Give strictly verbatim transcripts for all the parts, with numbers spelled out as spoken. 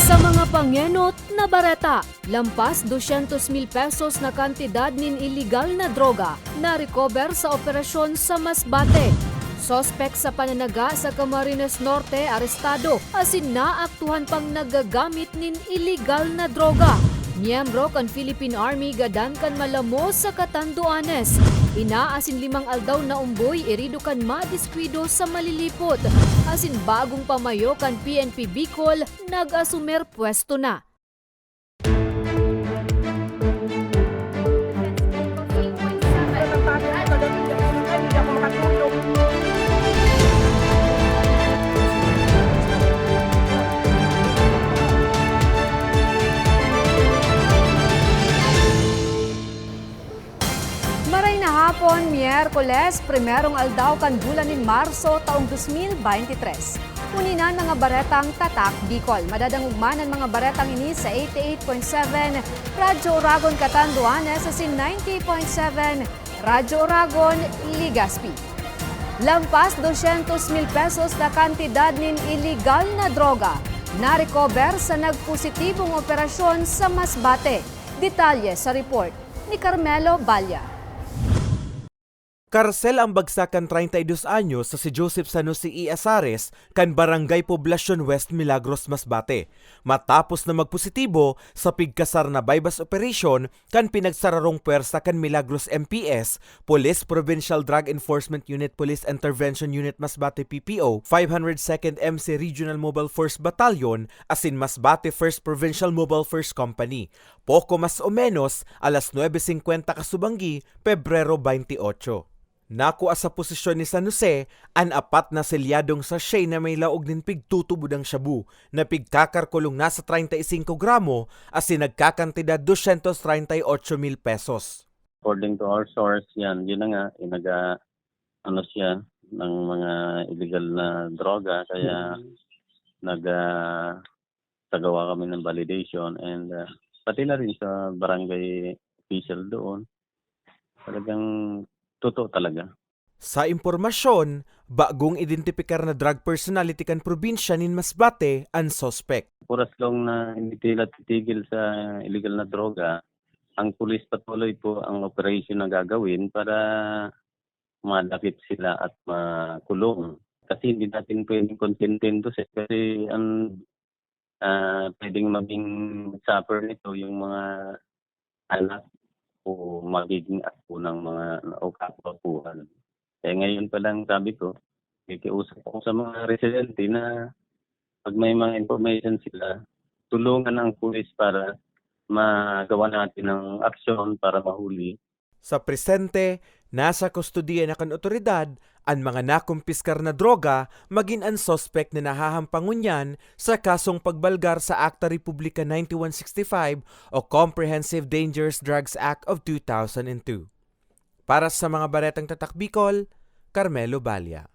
Sa mga pangenot na bareta, lampas dosyentos mil pesos na kantidad nin iligal na droga na-recover sa operasyon sa Masbate. Suspek sa pananaga sa Camarines Norte arestado asin naaktuhan pang naggagamit nin iligal na droga. Miyembro kan Philippine Army gadan kan Malamo sa Catanduanes. Ina asin limang aldaw na umboy irido kan madiskwido sa Malilipot. Asin bagong pamayo kan P N P Bicol nag-asumer pwesto na. Maray na hapon, Miyerkules, primerong aldaw kan bulan nin Marso, taong dos mil beintitres. Huni na an mga baretang Tatak Bicol. Madadangog man an mga baretang ini sa eighty-eight point seven Radyo Oragon, Catanduanes, asin ninety point seven Radyo Oragon, Legazpi. Lampas dosyentos mil pesos na kantidad nin iligal na droga na-recover sa nagpositibong operasyon sa Masbate. Detalye sa report ni Carmelo Balla. Karsel an bagsak kan treinta y dos anyos na si Joseph San Jose E. Azares kan Barangay Poblacion West, Milagros, Masbate, matapos na magpositibo sa pigkasar na buy-bust operation kan pinagsararong pwersa kan Milagros M P S, Police Provincial Drug Enforcement Unit, Police Intervention Unit Masbate, P P O, five hundred second M C Regional Mobile Force Battalion, asin Masbate First Provincial Mobile Force Company. Poko mas o menos alas nuebe singkwenta kasubanggi, Pebrero beinti otso. Nakua sa posesyon ni San Jose an apat na selyadong sachet na may laog nin pigtutubod ang shabu, na pigkakalkulong nasa treinta y cinco gramo asin nagkakantidad dosyentos treinta y ocho mil pesos. According to our source, yan, yun na nga, inaga, ano siya, ng mga illegal na droga, kaya Mm. nag, ah, sagawa kami ng validation and, ah, pati na rin sa barangay official doon. Talagang totoo talaga. Sa impormasyon, bagong identipikar na drug personality kan probinsya nin Masbate an suspek. Oras lang na hindi sila titigil sa illegal na droga, ang pulis patuloy po ang operation na gagawin para madakip sila at makulong. Kasi hindi natin pwedeng kontentento siya kasi ang, ah, pwedeng maging suffer nito yung mga anak o magiging apo ng mga o kapwa-apuhan. Kaya ngayon pa lang sabi ko, nakikiusap ako sa mga residente na pag may mga information sila, tulungan ang pulis para magawa natin ng aksyon para mahuli. Sa presente, nasa kustodiya na kan otoridad an mga nakumpiskar na droga, magin an suspek na nahahampang ngunyan sa kasong pagbalgar sa Akta Republika ninety-one sixty-five o Comprehensive Dangerous Drugs Act of two thousand and two. Para sa mga baretang Tatak Bicol, Carmelo Balla.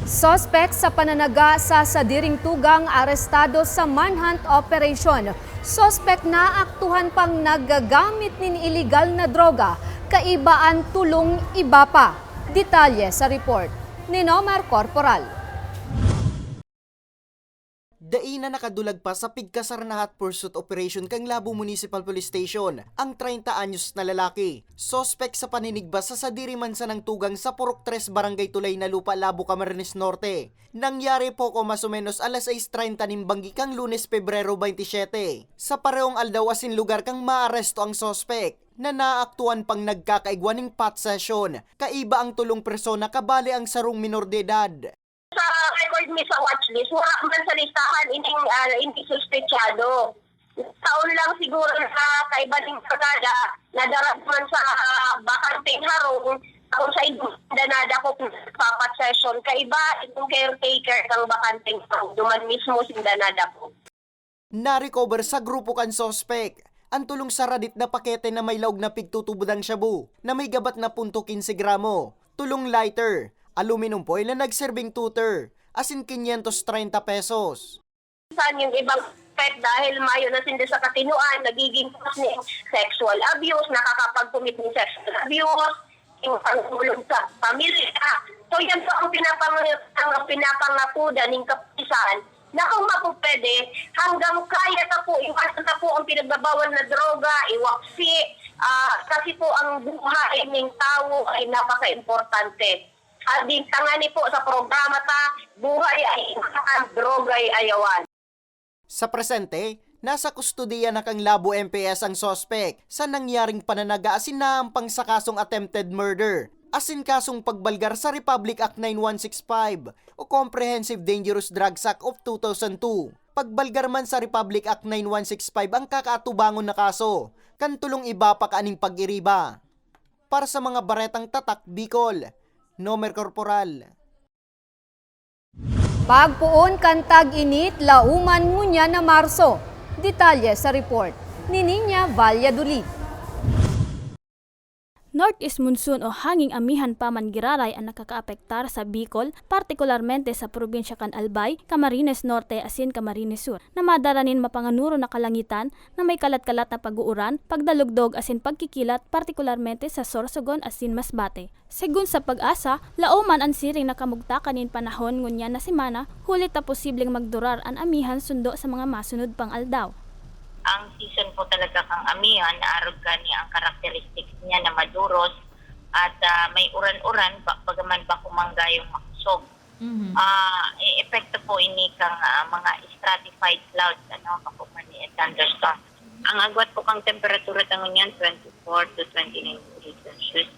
Suspek sa pananaga sa sadiring tugang arestado sa manhunt operation. Suspek naaktuhan pang naggagamit nin iligal na droga, kaiba an tulong iba pa. Detalye sa report ni Nomar Corporal. Dai na nakadulag pa sa pigkasar na hot pursuit operation kan Labo Municipal Police Station ang treinta anyos na lalaki, suspek sa paninigba sa sadiri man sanang tugang sa Purok Tres, Barangay Tulay na Lupa, Labo, Camarines Norte. Nangyari poko mas o menos alas sais treinta nin banggi kan Lunes, Pebrero baynte siyete. Sa parehong aldaw asin lugar kan maaresto ang suspek, na naaktuhan pang nagkakaigwa nin pot session, kaiba ang tulong persona kabali ang sarong minor de edad. Sa record mi sa watchlist, wala man sa listahan ining, ah, ining suspetsado. Taon lang siguro na kaiba ning barkada, nadara man sa, ah, bakanteng harong, ako sa inyo, sinda nadakop sa pot session. Kaiba itong caretaker kang bakanteng harong, duman mismo sinda nadakop. Na-recover sa grupo kan suspek an tulong sa radit na pakete na may laog na pigtutubod ang shabu na may gabat na punto kinse gramo, tulong lighter, aluminum foil na nagserbing tutor, asin kinyentos treinta pesos. Minsan yung ibang suspek, dahil mayo na sinda sa katinuan, nagiging cause ning sexual abuse, nakakapag-commit ng sexual abuse, yung pangulong sa pamilya. So, yan po ang pinapang-, ang pinapangakuda ning kapulisan. Na kung mapupwede, hanggang kaya ta po, iwasan ta po ang pinagbabawal na droga, iwaksi, ah, kasi po ang buhay ning tawo ay napakaimportante. At di tangani po sa programa ta, buhay ay iwasan, droga ay ayawan. Sa presente, nasa kustodiya na kan Labo M P S ang suspek sa nangyaring pananaga asin naampang sa kasong attempted murder asin kasong pagbalgar sa Republic Act nine one six five o Comprehensive Dangerous Drugs Act of two thousand two. Pagbalgar man sa Republic Act nine one six five ang kakaatubangon na kaso kan tolong iba pa kaning pag-iriba. Para sa mga baretang tatak Bicol, Nomer Corporal. Pagpoon kan tag-init, lauman ngunyan na Marso. Detalye sa report ni Niña Valladolid. Northeast monsoon o hanging amihan pa man giraray an nakakaapektar sa Bicol, partikularmente sa probinsya kan Albay, Camarines Norte asin Camarines Sur, na madara nin mapanganoro na kalangitan na may kalat-kalat na pag-uuran, pagdalugdog asin pagkikilat, partikularmente sa Sorsogon asin Masbate. Segun sa PAGASA, laoman an siring na kamugtakan nin panahon ngunyan na semana, huli ta posibleng magdurar an amihan sundo sa mga masunod pang aldaw. Ang season po talaga kang amihan, arog kani ang characteristics niya na maduros at, ah, may uran-uran, ba-, bagaman bako man gayong makusog. Mhm. Ah, e-, epekto po ini kang, ah, mga stratified clouds, ano, bako man ni thunderstorm. Ang agwat po kang temperatura ta ngunyan, twenty-four to twenty-nine degrees Celsius.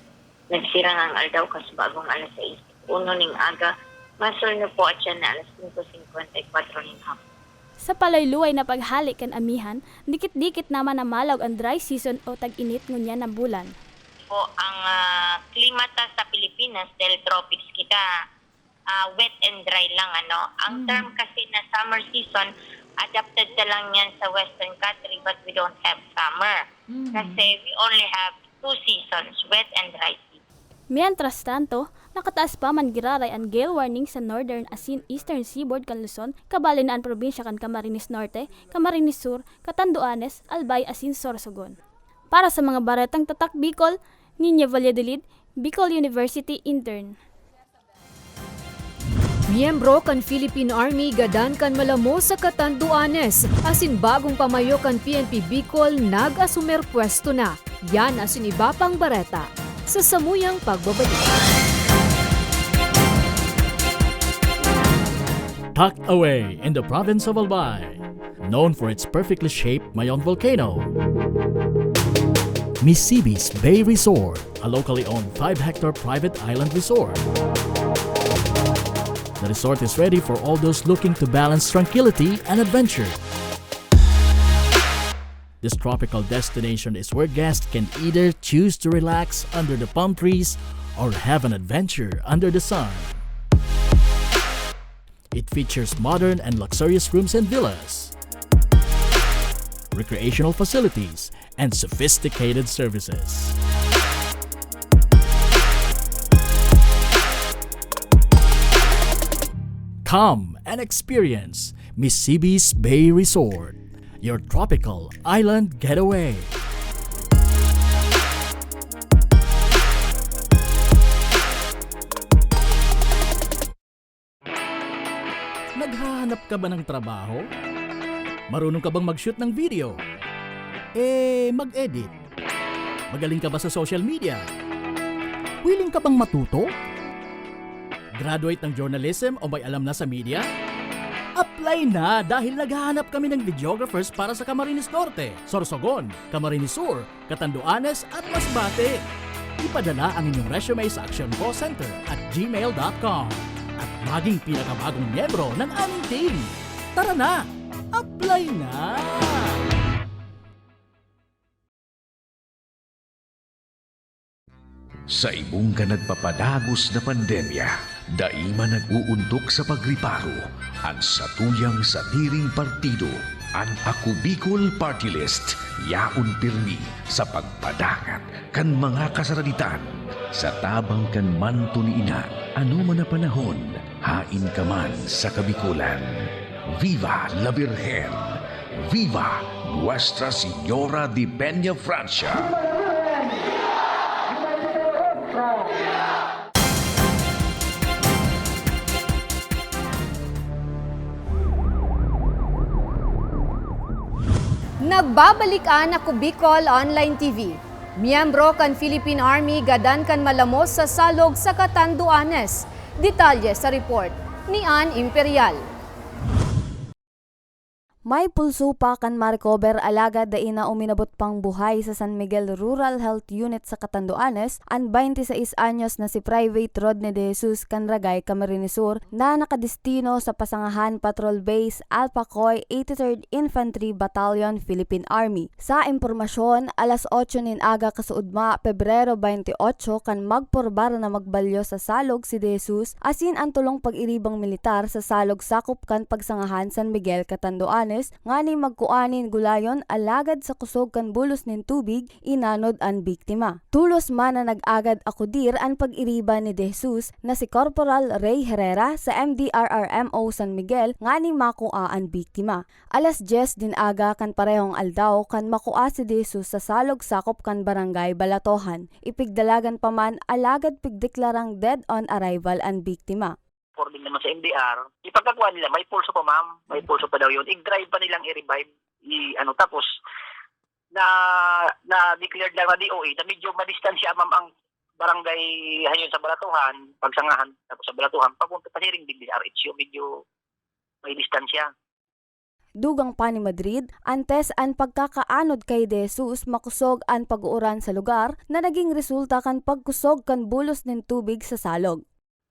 Nagsirang ang aldaw kasubagong alas sais uno ning aga, masulno po at siya na alas singko singkwenta y kwatro nin hapon. Sa paluway-luway na paghale kan amihan, dikit-dikit naman namalaog an dry season o tag-init ngunyan na bulan. Po ang, ah, klima ta sa Pilipinas, dahil tropics kita, ah, wet and dry lang, ano. Ang Mm. term kasi na summer season, adapted na lang yan sa Western country, but we don't have summer. Mhm. Kasi we only have two seasons, wet and dry season. Mientras tanto, nakataas pa man giraray an gale warning sa Northern asin Eastern Seaboard kan Luzon, kabali na an probinsya kan Camarines Norte, Camarines Sur, Catanduanes, Albay asin Sorsogon. Para sa mga baretang tatak Bicol, Niña Valladolid, Bicol University Intern. Miyembro kan Philippine Army gadan kan Malamo sa Catanduanes, asin bagong pamayo kan P N P Bicol nag-asumer pwesto na. Yan asin iba pang bareta sa samuyang pagbabalik. Tucked away in the province of Albay, known for its perfectly shaped Mayon volcano, Misibis Bay Resort, a locally owned five-hectare private island resort. The resort is ready for all those looking to balance tranquility and adventure. This tropical destination is where guests can either choose to relax under the palm trees or have an adventure under the sun. It features modern and luxurious rooms and villas, recreational facilities, and sophisticated services. Come and experience Misibis Bay Resort, your tropical island getaway. Naghahanap ka ba ng trabaho? Marunong ka bang mag-shoot ng video? Eh, mag-edit? Magaling ka ba sa social media? Willing ka bang matuto? Graduate ng journalism o may alam na sa media? Apply na, dahil naghahanap kami ng videographers para sa Camarines Norte, Sorsogon, Camarines Sur, Catanduanes at Masbate. Ipadala ang inyong resume sa Action Call Center at gmail dot com at maging pinakabagong miyembro ng aming team. Tara na! Apply na! Sa ibong kan nagpapadagos na pandemya, dai man nag-uuntok sa pagriparo an satuyang sadiring partido. An Ako Bicol Party List yaon pirmi sa pagpadangat kan mga kasaraditan sa tabang kan manto ni Ina. Ano man na panahon, hain ka man sa Kabikolan. Viva la Virgen! Viva Nuestra Señora de Peña Francia! Nagbabalik an Ako Bicol Online T V. Miyembro kan Philippine Army gadan kan malamos sa salog sa Catanduanes. Detalye sa report ni Ann Imperial. May pulso pa kan ma-recover alagad dai na uminabot pang buhay sa San Miguel Rural Health Unit sa Catanduanes an twenty-sais anyos na si Private Rodney De Jesus kan Ragay, Camarines Sur, na nakadestino sa Pasangahan Patrol Base, Alpha Coy, eighty-third Infantry Battalion, Philippine Army. Sa impormasyon, alas otso nin aga kasuodma, Pebrero twenty-eight, kan magporbar na magbalyo sa salog si De Jesus asin an tolong pag-iribang militar sa salog sakop kan Pagsangahan, San Miguel, Catanduanes, ngani magkua nin gulayon, alagad sa kusog kan bulos nin tubig, inanod an biktima. Tolos man na nag-agad akudir an pag-iriba ni De Jesus na si Corporal Ray Herrera sa M D R R M O San Miguel ngani makua an biktima. Alas dyes nin aga kan parehong aldaw kan makua si De Jesus sa salog sakop kan Barangay Balatohan. Ipigdalagan pa man, alagad pigdeklarang dead on arrival an biktima. According naman sa M D R, ipagkakuha nila, may pulso pa, ma'am. May pulso pa daw yun. I-drive pa nilang i-revive. I, ano, tapos, na, na-declared lang na D O A na medyo madistansya, ma'am, ang barangay hayon sa Balatuhan, Pagsangahan, tapos sa Balatuhan, papunta pa siring din R H U, medyo may distansya. Dugang pa ni Madrid, antes an pagkakaanod kay De Jesus, makosog an pag-uuran sa lugar na naging resulta kan pagkosog kan bulos nin tubig sa salog.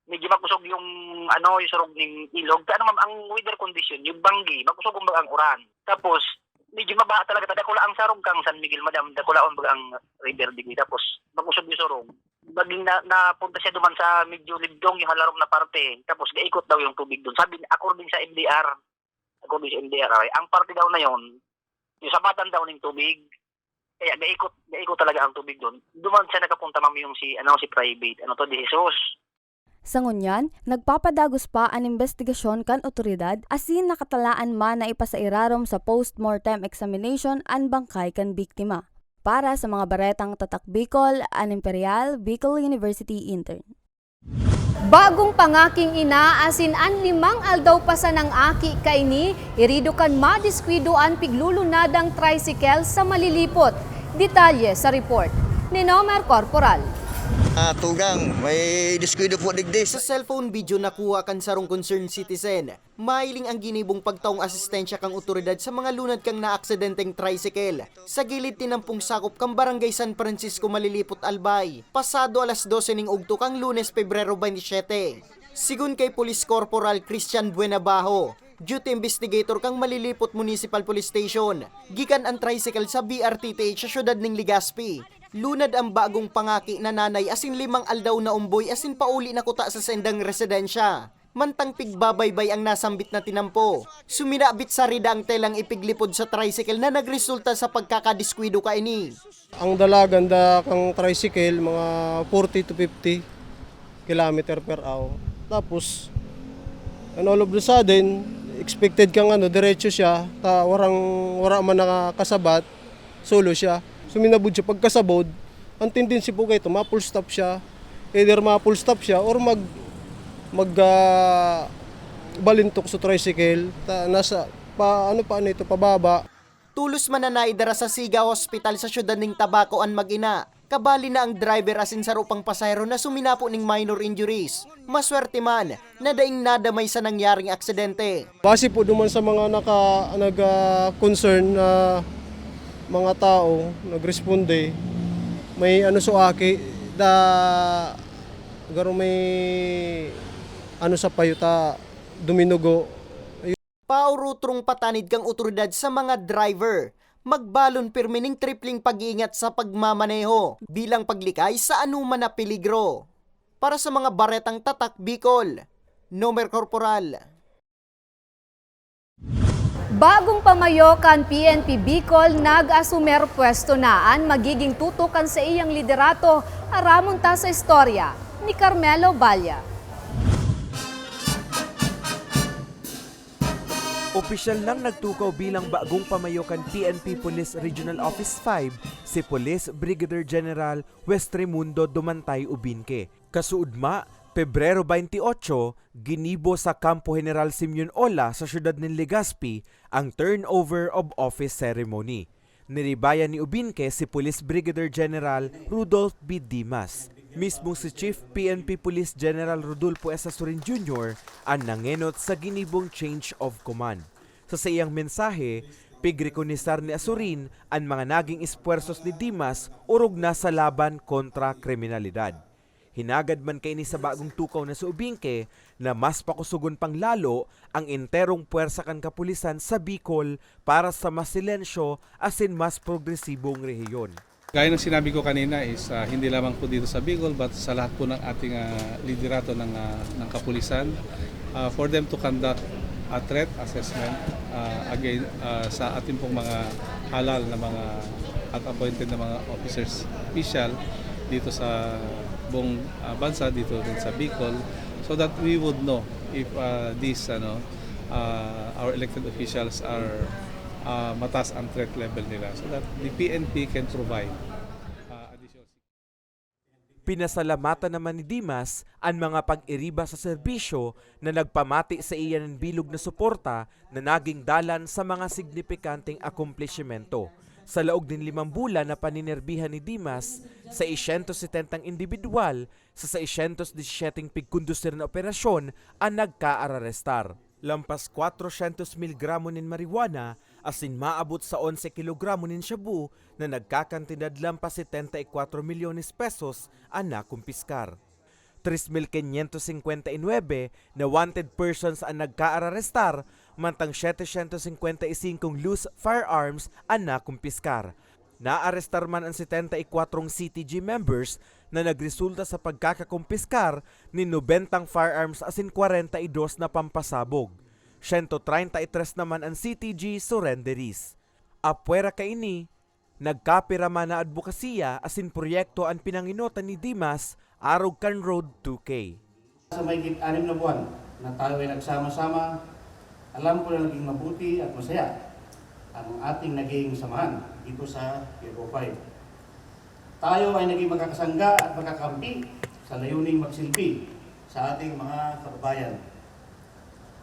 Medyo makosog yung, ano, yung surog ning ilog. Ano, ma'am, ang weather condition, yung banggi, makosog kumbaga ang uran. Tapos, medyo mabaha talaga, ta dakula ang sarog kang San Miguel, madam, dakula kumbaga ang river digdi. Tapos, makosog yung surog. Naging na, napunta siya duman sa medyo libdong, yung halarom na parte. Tapos, gaikot daw yung tubig doon. Sabi, according sa M D R, according sa M D R R I, ang parte daw na yon, yung sabatan daw ng tubig, kaya gaikot, gaikot talaga ang tubig doon. Duman siya nakapunta, ma'am, yung si, ano, si Private, ano to, De Jesus. Sa ngunyan, nagpapadagos pa an imbestigasyon kan otoridad asin nakatalaan man na ipasairarom sa postmortem examination an bangkay kan biktima. Para sa mga baretang Tatak Bicol, Ann Imperial, Bicol University Intern. Bagong pangaking ina asin an limang aldaw pa sanang aki kaini, hirido kan madiskuido an piglulunadang tricycle sa Malilipot. Detalye sa report ni Nomer Corporal. Ah, tugang, may diskuido po digdi. Sa cellphone video na kuha kan sarong concerned citizen, mahiling ang ginibong pagtaong asistensya kan otoridad sa mga lunad kan naaksidenteng tricycle sa gilid tinampong sakop kan Barangay San Francisco, Malilipot, Albay, pasado alas dose ning ugto kan Lunes, Pebrero twenty-seven. Sigon kay Police Corporal Christian Buenabajo, duty investigator kan Malilipot Municipal Police Station, gikan an tricycle sa B R T T H sa siyudad ning Legazpi. Lunad ang bagong pangaki na nanay asin limang aldaw na umboy asin pauli na kuta sa saindang residensya. Mantang pigbabaybay ang nasambit na tinampo, suminabit sa rida ang telang ipiglipod sa tricycle na nagresulta sa pagkakadiskuido kaini. Ang dalagan da kang tricycle, mga forty to fifty kilometer per hour. Tapos, and all of a sudden, expected kang ano, diretso siya, ta warang, wara man nakasabat, solo siya. Suminabod siya. Pagkasabod, ang tendency po kayo, ma-full stop siya. Either ma-full stop siya or mag, mag, ah, balintok sa tricycle. Ta, nasa, pa, ano pa, ano ito, pababa. Tolos man na naidara sa Siga Hospital sa siyudad ning Tabaco an mag-ina. Kabali na ang driver asin saro pang pasahero na suminapo ning minor injuries. Maswerte man na daing nadamay sa nangyaring aksidente. Base po duman sa mga naka-, nag, ah, concern na mga tao, nagresponde, may ano so aki, da, garo may ano sa payo ta, duminugo. Paurutrong patanid kang otoridad sa mga driver, magbalon pirmi ning tripling pag-iingat sa pagmamaneho bilang paglikay sa anoman na peligro. Para sa mga baretang Tatak Bicol, Nomer Corporal. Bagong pamayo kan P N P Bicol nag-asumer pwesto na. An magiging tutok kan saiyang liderato, aramon ta sa istorya ni Carmelo Balla. Opisyal nang nagtukaw bilang bagong pamayo kan P N P Police Regional Office five si Police Brigadier General Wes Raimundo Dumantay Ubinque. Kasuodma, Pebrero twenty-eight, ginibo sa Kampo General Simeon Ola sa siyudad nin Legazpi ang turnover of office ceremony. Niribayan ni Ubinque si Police Brigadier General Rudolph B. Dimas. Mismong si Chief P N P Police General Rodolfo S. Azurin Junior an nangenot sa ginibong change of command. Sa saiyang mensahe, pigrekonoser ni Azurin an mga naging espuwersos ni Dimas orog na sa laban kontra kriminalidad. Hinagad man kaini sa bagong tukaw na si Ubinque na mas pakusogon pang lalo ang enterong puwersa kan kapulisan sa Bicol para sa mas silensyo asin mas progresibong rehiyon. Gaya ng sinabi ko kanina is, ah, hindi lamang po dito sa Bicol but sa lahat po ng ating, ah, liderato ng, ah, ng kapulisan, ah, for them to conduct a threat assessment, ah, again, ah, sa ating pong mga halal na mga at appointed na mga officers, official dito sa buong, ah, bansa, dito rin sa Bicol, so that we would know if, ah, these, ano, ah, our elected officials are, ah, mataas ang threat level nila, so that the P N P can provide, ah, additional Pinasalamatan naman ni Dimas an mga pag-iriba sa serbisyo na nagpamati saiya nin bilog na suporta na naging dalan sa mga signipikanteng akomplishimento. Sa laog nin limang bulan na paninerbihan ni Dimas, seiscientos setenta ang indibidwal sa seiscientos disisiete pigkondusir na operasyon an nagkaararestar. Lampas kwatrosyentos mil gramo nin marijuana asin maabot sa onse kilogramo nin shabu na nagkakantidad lampas setenta y kwatro milyones pesos an nakumpiskar. Tres mil kinyentos singkwenta y nuebe na wanted persons an nagkaararestar, mantang siyete syentos singkwenta y singkong loose firearms an nakumpiskar. Naarestar man an setenta y kwatro C T G members na nagresulta sa pagkakakumpiskar nin nobentang firearms asin kwarenta y dos na pampasabog. Siyento treinta y tres naman an C T G surrenderies. Apwera kaini, nagkapira man na adbokasiya asin proyekto an pinangenotan ni Dimas arog kan Road two K. Sa mahigit anim na buwan na tayo ay nagsama-sama, alam ko na naging mabuti at masaya ang ating naging samahan dito sa P F O five. Tayo ay naging makakasangga at makakampi sa layuning magsilbi sa ating mga kababayan.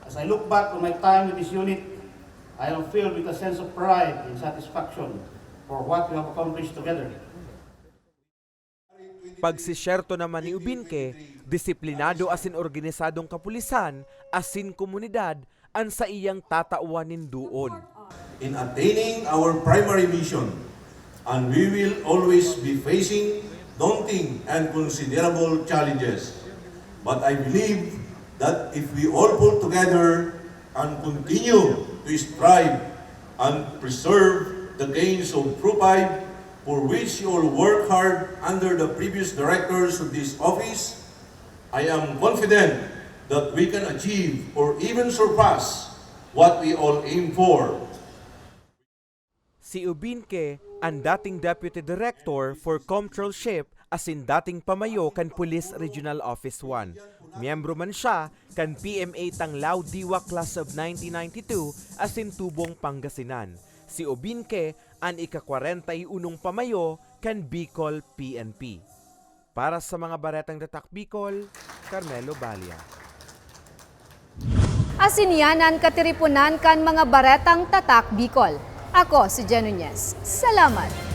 As I look back on my time with this unit, I am filled with a sense of pride and satisfaction for what we have accomplished together. Pagsisyerto naman ni Ubinque, disiplinado asin organisadong kapulisan asin komunidad an saiyang tatawan nin duon. In attaining our primary mission, and we will always be facing daunting and considerable challenges. But I believe that if we all pull together and continue to strive and preserve the gains of Pro five, for which you all work hard under the previous directors of this office, I am confident that we can achieve or even surpass what we all aim for. Si Ubinque, an dating Deputy Director for Comptrolship asin dating pamayo kan Police Regional Office one. Miyembro man siya kan P M A Tanglao Diwa Class of nineteen ninety-two asin Tubong, Pangasinan. Si Ubinque an ika-kwarenta y unong pamayo kan Bicol P N P. Para sa mga Baretang Tatak Bicol, Carmelo Balia. Asin iyan an katiriponan kan mga Baretang Tatak Bicol. Ako si Jen Nunez. Salamat!